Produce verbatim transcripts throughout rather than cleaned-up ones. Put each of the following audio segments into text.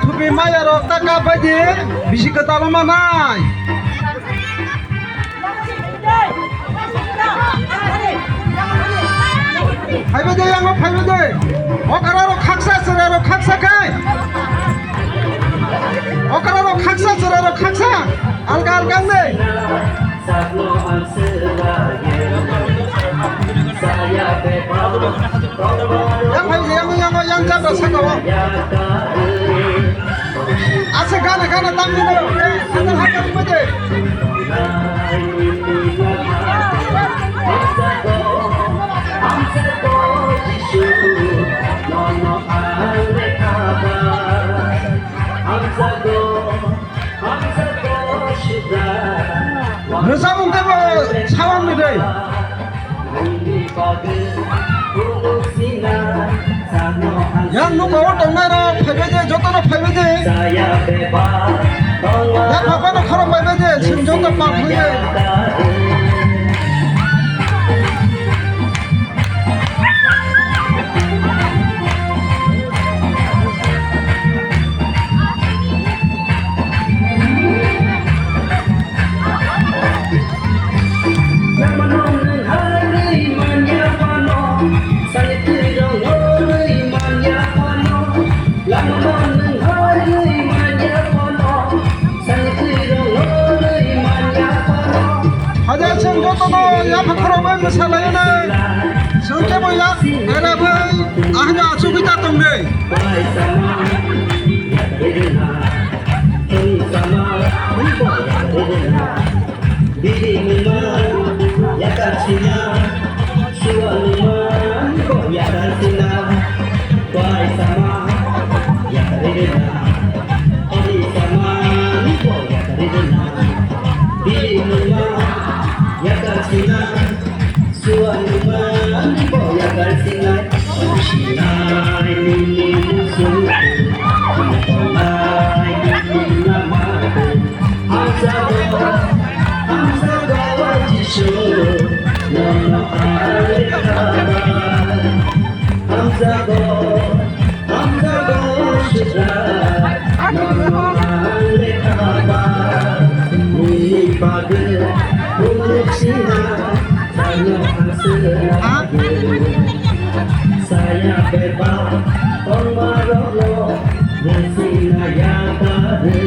Thupi maya rok ta kap bai di, bisi kwtal ma nai. Phaibai de, yango phaibai de. Okra rok khaksa, chwra rok khaksa khai. Okra rok khaksa, chwra rok khaksa. Alka alka wng de. Yang phai yang yang yang jabra saka o. Asa gana gana tam ni do. Ada haka pete. Rwchapmung tei bo sawang ni dei. Yang nukao tongnai rok phaibai de, joto no phaibai de. Yang phaibai no khorok phaibai de, sing joto pap phaibai. Haja chwng jotono yapha khorokbai mwsalainai. Chwng kebo yak, era bai ahno achugwi ta tongdi. Biri numa yakar sina, suwa numa yakar sina, kwai sama yakar sina, ani sama yakar sina, biri numa yakar sina, suwa numa yakar sina, sinai nini musu, sinai nini nama. Saya bebas, tongmarokno, nasi naya tadi.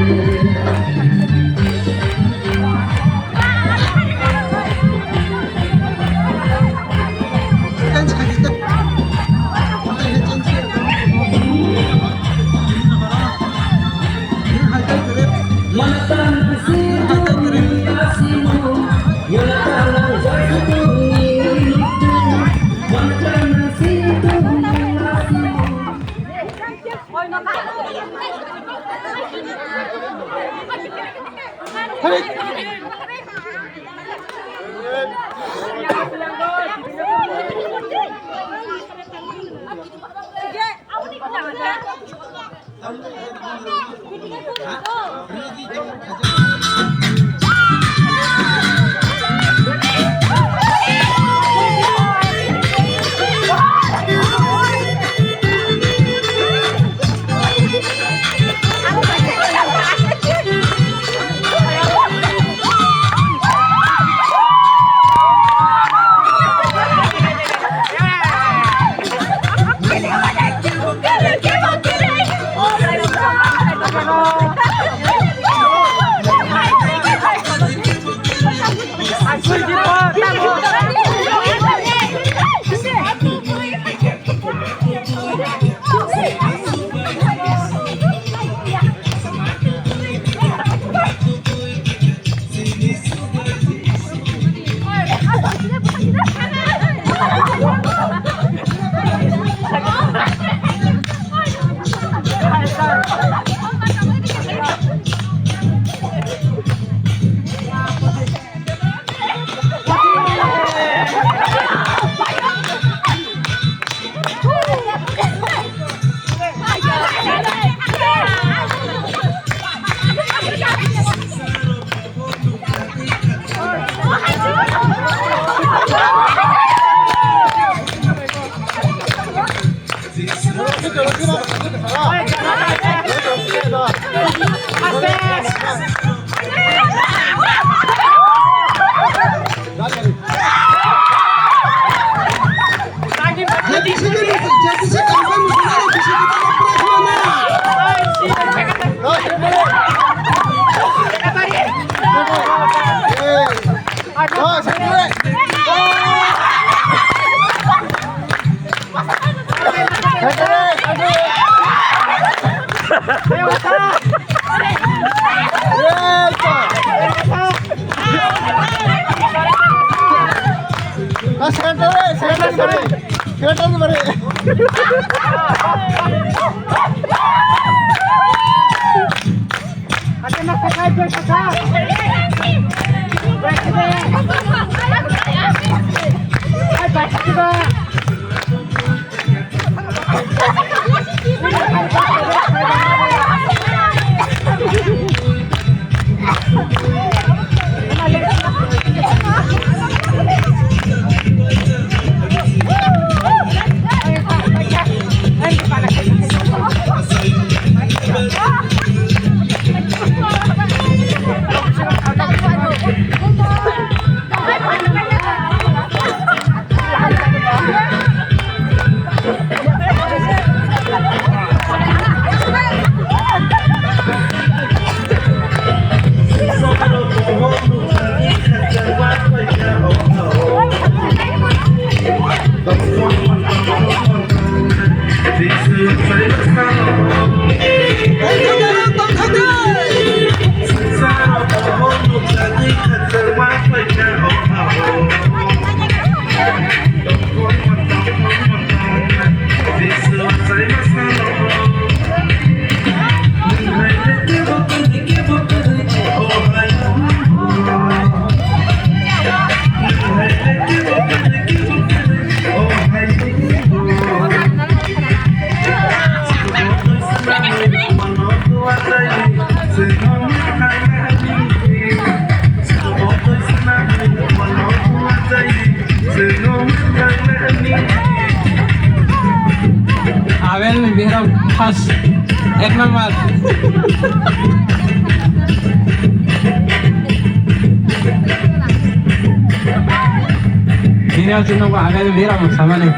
Abel ni bihram first, ek number. Bihram chino ko Abel ni bihram samani.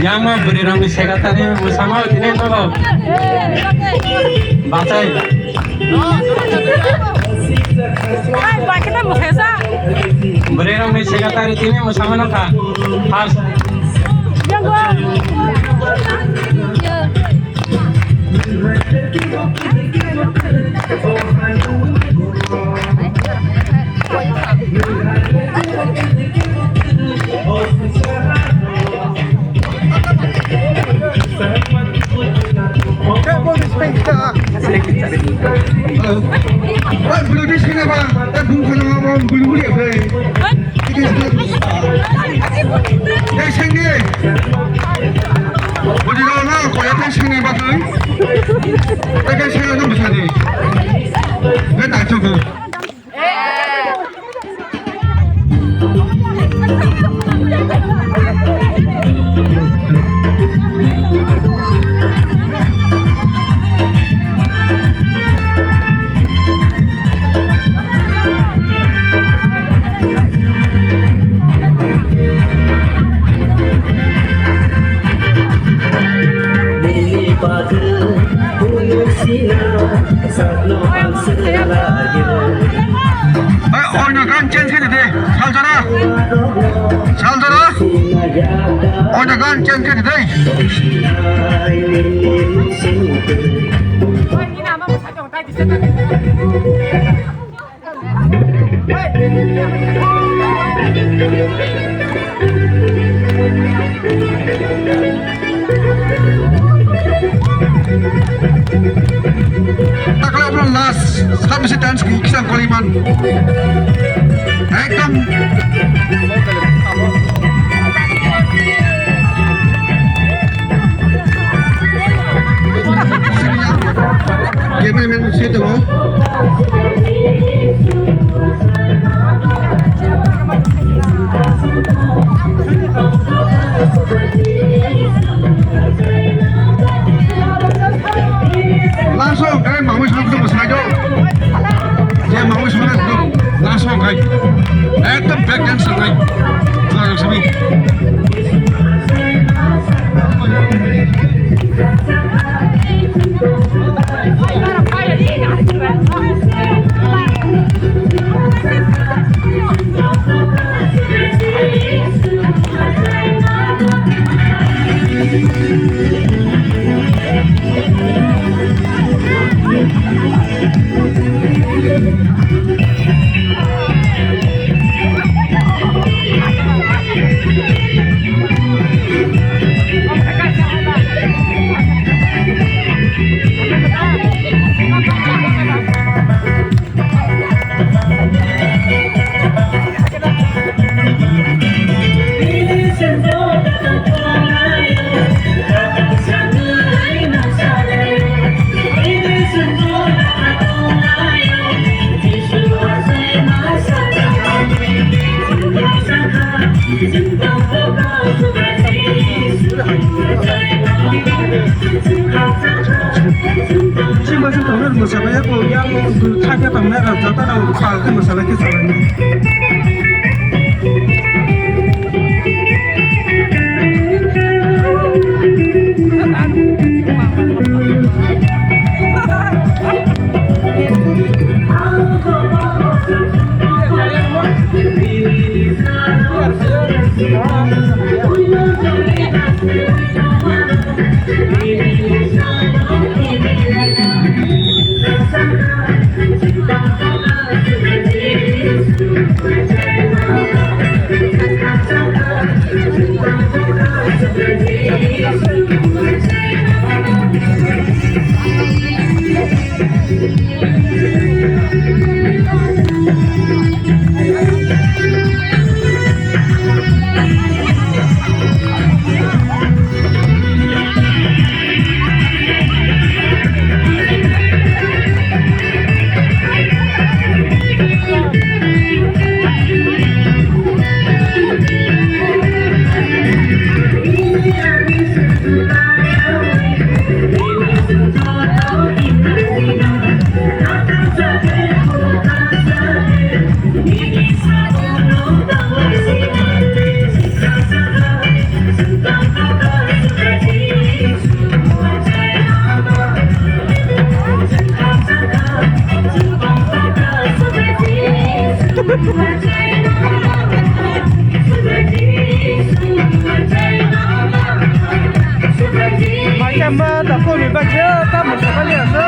Yang mau beri rong di sekatari bersama ini tuh. Batai. Bwrwi rokni secretary tini mwsama nokha. First. Oino gan change khe de, Saljara. Saljara. Oino gan change khe de. Takla bro last, sab bisi dance ki kisa koliman. Ekdom. Chimba se tongnai mwsalaia ko yang thakya tongnai rok joto rok pal khe mwsala khe salainai. Mai kama da ko mi ba khe ta mo sa ba ya so.